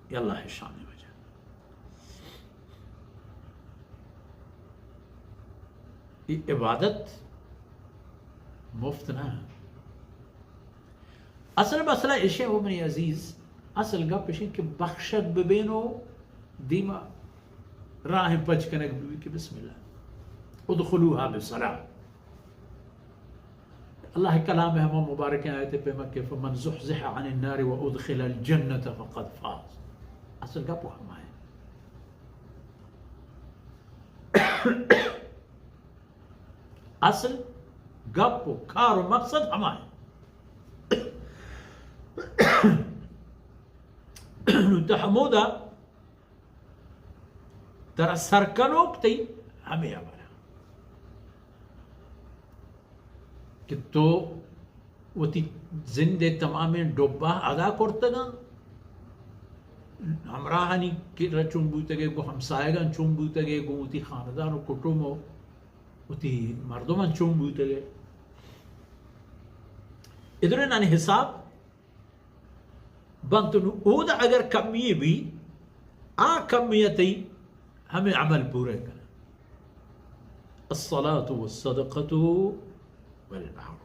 اے اللہ شان وجہ۔ اے عبادت مفت نہ۔ اصل مسئلہ ایش اِنت، او منی عزیز، اصل گپ ایش اِنت کہ بخشگ ببین و دیما راہ پچ کنگ ببی کہ بسم اللہ، ادخلوها بسلام۔ اللہ کلام ہما مبارک آیت پیما کہ فمن زحزح عن النار وادخل الجنة فقد فاز۔ اصل گپ ہما اِنت۔ اصل گپ و کار و مقصد ہما اِنت۔ نو تو ہمودا ترا سرکنوک تئی ہمے عمل اِنت کہ تو وتی زند ءِ تمامیں ڈبہ ادا کرتگ اَنت، ہمراہانی کرا چون بوتگ ئے، گوں ہمسایگاں چون بوتگ ئے، گوں وتی خاندان و کٹم و وتی مردماں چون بوتگ ئے۔ اے درائیں حساب بنت۔ نو اودا اگر کمی بی، آ کمی تئی ہمے عمل پورا کنت۔ الصلاة والصدقة والمعروف۔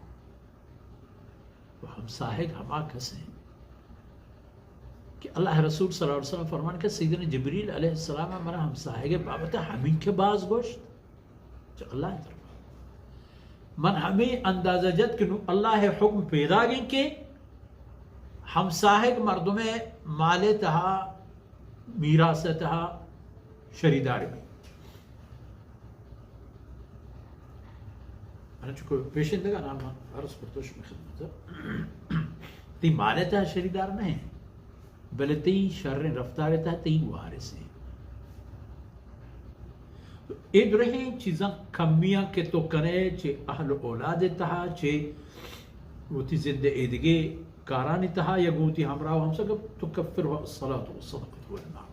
و ہمساہگ ہما کس اِنت کہ اللہ رسول صلی اللہ علیہ وسلم فرمان کہ سیدنا جبریل علیہ السلام منا ہمساہگ بابت ہمینکہ باز گوشت۔ چہ اللہ ءِ طرفا من ہمے اندازہ جت کہ نو اللہ ءِ حکم پیداگ اِنت کہ ہمساہگ مردم ءِ مال ءِ تہا، میراث ءِ تہا شریدار بی۔ انچو کہ پیشندگان من عرض کرتگ شمئے خدمت ءَ، تئی مال ءِ تہا شریدار نہ اِنت، بلے تئی شریں رفتار ءِ تہا تئی وارث اِنت۔ تو اے درہیں چیزاں کمیاں کہ تو کنئے چہ اہل و اولاد ءِ تہا، چہ وتی زند ءِ ایدگہ کارانی تہا یا گوں وتی ہمراہ و ہمساہگ، تکفرها الصلاة والصدقة والمعروف۔